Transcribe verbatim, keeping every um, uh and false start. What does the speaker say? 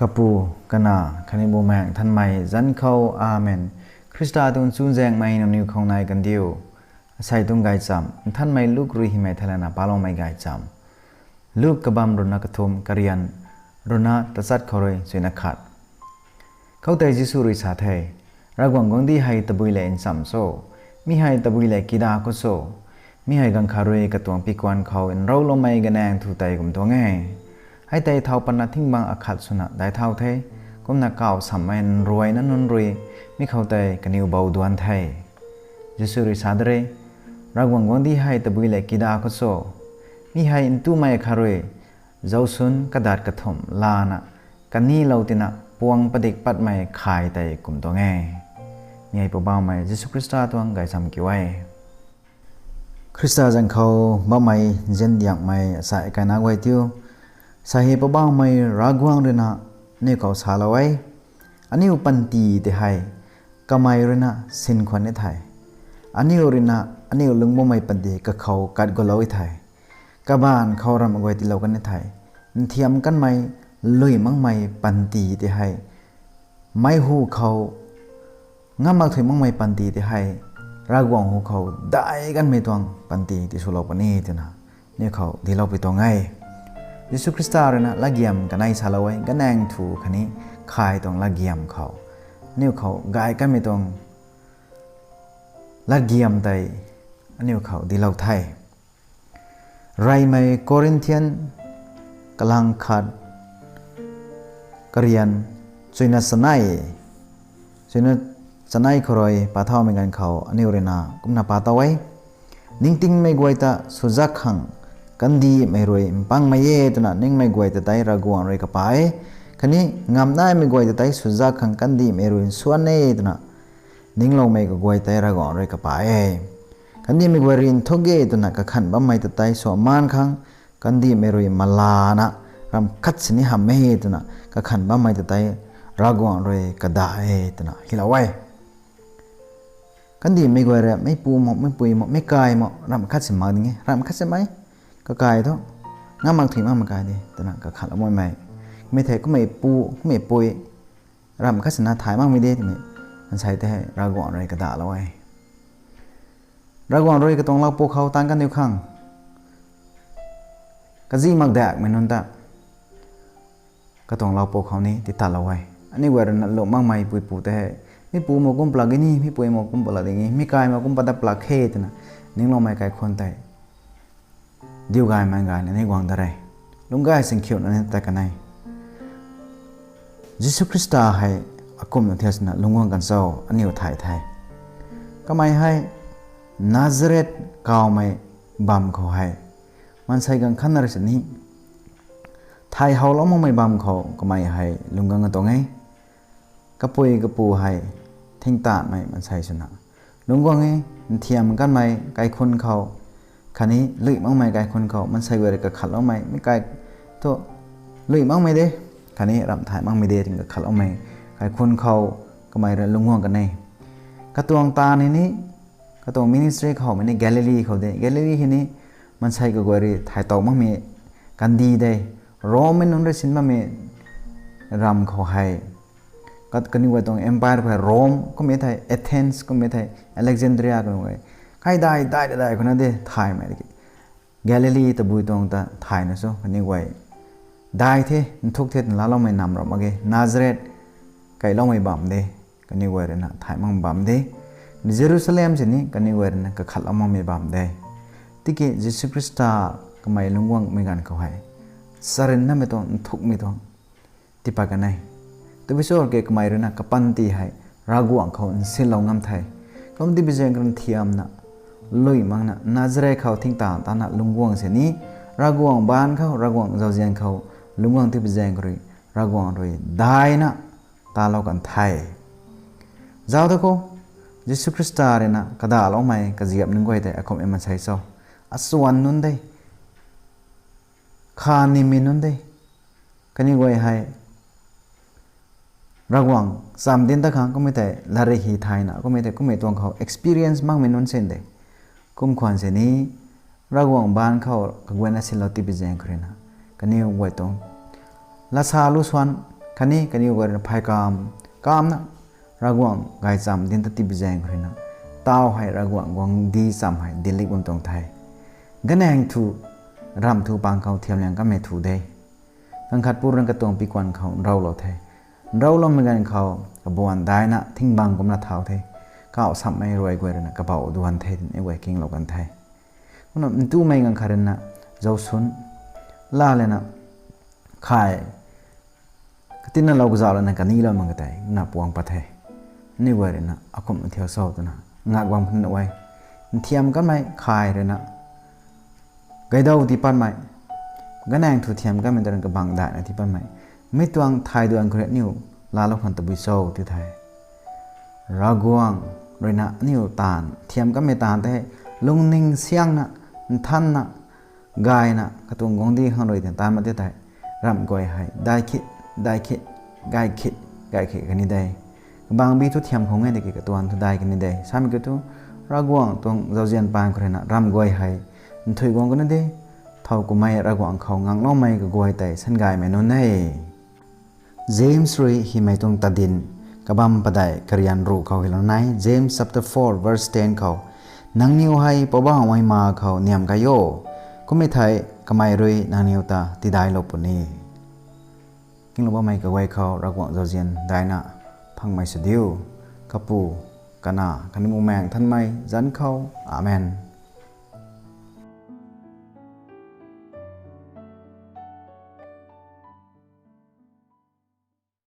Kapu, Kanac khatni Bumaengh Nthanmei zanc khou, Amen. Khrista tuang chuzaenghmei nangniw khou nai kandiu. Asei tuang gaychamv Nthanmei Luk rui hymei theilayna paloumei gaychamv. Luk kabamv ruhna kathumh, karian ruhna tachat khou rui chuina khat. Khoutei Jisu rui sa the, Ravguangc guangcdic hei tabui lev nchamc cho? Mi hei tabui lev kida khou cho? Mi hei ganv khat rui katuang pikuan khou nrauloumei ganaeng thu tei kum tuang e. Hei tei thau patna thing bang akhat swna daic thau the. Kumna kaw samhmei nruayna nunc rui mi khou tei kaniw bou duanc the. Jisu rui sa de re, Ravguangc guangcdic hei tabui lev kida khou cho? Mi hei ntumei khat rui zausun kadat kathumh lana kanilou tina puang padik patmei khay tei kum tuang e. Mi hei Poubauhmei Jisu Khrista tuang gaychamv kiu e. Khrista zanc khou bammei nziandiakmei asei kaina guay tiu, sa hei Poubauhmei Ravguangc ruina aniw khou salou e. Aniu panty tei hei kamei ruina sin khwan e thei, aniu ruina aniu lungc bammei panty kakhou kat gulou e thei, kabaanc khou ramh guay tiilou kan e thei, nthiam kanmei, lui makmei panty tei hei meic hu khou ngam mak thuy makmei panty tei hei Ravguangc hu khou daic kanmei tuang panty tiswlou puni twna aniw khou diloupui tuang e. Jisu Khrista ruina latgiam kanei salou e, ganaeng thu khatni khay tuang latgiam khou aniw khou gay kanmei tuang latgiam tei aniw khou dilou the. Reymei Corinthian kalang khat, karian chuina chanei, chuina chanei khou rui pa thaumei ganv khou aniw ruina kumna pa tow e. Ningtingmei guay ta swzak khang kandihmei rui mpangmei e twna ningmei guay ta tei Ravguangc rui kapa e. Khatni ngamnaimei guay ta tei swzak khang kandihmei rui nsuan e twna ningloumei kaguay tei Ravguangc rui kapa e. Kandihmei guay rui nthuk e twna kakhan bammei ta tei sw maan khang kandihmei rui malana ramh khat sini hamh e twna kakhan bammei ta tei Ravguangc rui kada e twna hylou e. Kandihmei guay rui meipu mo, meipui mo, meic kai mo ramh khat si mak ding e, ramh khat simei kakai thu ngam mak thuy makmei kai de twna kakhanlou makmei, mi thei kummei pu kummei pui ramh khat sina thay makmei de twmei maansei tei hei Ravguangc rui kadalou e. Ravguangc rui katuang lau puk khou taanc kaniw khang kazi makdakmei nunc ta katuang lau puk khou ni titatlou e. Aniu guay ruina lungh makmei puipu tei hei, mi pu mo kum palak e ni, mi pui mo kum palak ding e, mi kai mo kum padat palak khe twna ningloumei kaikhunc tei diu gaymei gayna ni guang da re. Lungc gay singkhiuna ni tat kan e. Jisu Khrista hei akumhna thiak swna lungc guang kan cho? Aniw thay the. Kamei hei Nazareth kawmei bamv khou hei maansei ganv khatna rui sini thay howlou makmei bamv khou kamei hei lungc guang tuang e. Kapui kapu hei thingtanmei maansei swna lungc guang e. Nthiam kanmei kaikhunc khou khatni lui makmei kaikhunc khou maansei guay rui kakhatloumei, mi kai thu lui makmei de khatni ramh thay makmei de twna kakhatloumei kaikhunc khou kamei rui lungc guang kan e. Katuang taanv hei ni, katuang ministry khou mei ni Galili khou de, Galili hei ni maansei kaguay rui thay tow makmei kandih de. Rommei nunc rui sin bammei ramv khou hei, kat kaniw guay tuang empire khou hei Rome kummei thei, Athens kummei thei, Alexandria kaniw guay, kaidai dai dai dai khou na de thaymei tiki, Galili tabui tuang ta thayna cho kaniw guay dai the, nthuk the twna laaloumei nam ram mak ge. Nazareth kailoumei bamv de, kaniw guay ruina thay makmei bamv de. Jerusalem sini kaniw guay ruina kakhatlou makmei bamv de. Tiki Jisu Khrista kamei lungc guangmei ganv khou hei charynmei tuang, nthukmei tuang tiipat kan e. Tabui cho ke kamei ruina kapanty hei Ravguangc khou nsinlou ngam the. Kum tipi zaeng khou rui nthiamna, lui makna Nazareth khou thingtan tana lungc guang sini, Ravguangc baanc khou, Ravguangc zauzian khou lungc guang tipi zaeng khou rui Ravguangc rui daina talou kan the. Zauc ta khou, Jisu Khrista ruina kadaloumei kaziap nunc guay tei akumhmei maansei cho? Asuan nunc de, khanimei nunc de. Kaniw guay hei Ravguangc chamv dinc ta khang kummei tei latrik hei thayna, kummei tei kummei tuang khou experience makmei nunc sin de. Kum khwan sini, Ravguangc baanc khou kaguayna sinlou tipi zaeng khou ruina kaniw guay tuang latsa lu suan Khatni kaniw guay ruina phay kam, kamna Ravguangc gaychamv dinc ta tibi zaeng khou ruina, taw hei Ravguangc guangcdic chamv hei dinclik bam tuang the. Ganang thu, ramh thu pang khou thiamliang kanmei thu de. Ganv khat pu ruina katuang pikuan khou nrowlou the. Nrowloumei ganv khou kabuan daina thingbang kumna thau the. Kauh sammei ruai guay ruina kabauh duan the twna guay kinglou kan the. Kumna ntumei ganv khat ruina zausun laa lana khay katinna lou kazauh lana kanilou mak ka tei kumna puang pat the. Aniw guay ruina akumh thiu cho twna ngak bam khang na e. Nthiam kanmei khay ruina gaydau tii patmei, ganang thu thiam kanmei ta ruina kabang daihna tii patmei, mi tuang thay duan khou rui aniw laalou khang tabui cho ti the. Ravguangc ruina aniw taanv thiam kanmei taanv tei lungning siangna, nthanna, gayna katuang guangcdic khang rui tei taanv mak ti thei, ramh guay hei dai khit, dai khit, gay khit, gay khit kani de. Kabangbi thu thiam khang e tiki katuang thu dai kani de samei kiu thu, Ravguangc tuang zauzian paan khou ruina ramh guay hei nthuih guang kani de. Thow kumhmei Ravguangc khou ngangloumei kaguay tei sangaymei nunc e. James rui hymei tuang tadin, kabam padeih karian ruh khou hylou nai. James chapter four verse ten khou, nangniw hei Poubauhmei ma khou niam kai o, kummei thei kamei rui nangniw ta tidailou puni. Kinglou bammei kaguay khou Ravguangc zauzian daina phangmei sw diu. Kapu, Kanac khatni Bumaengh Nthanmei zanc khou, amen.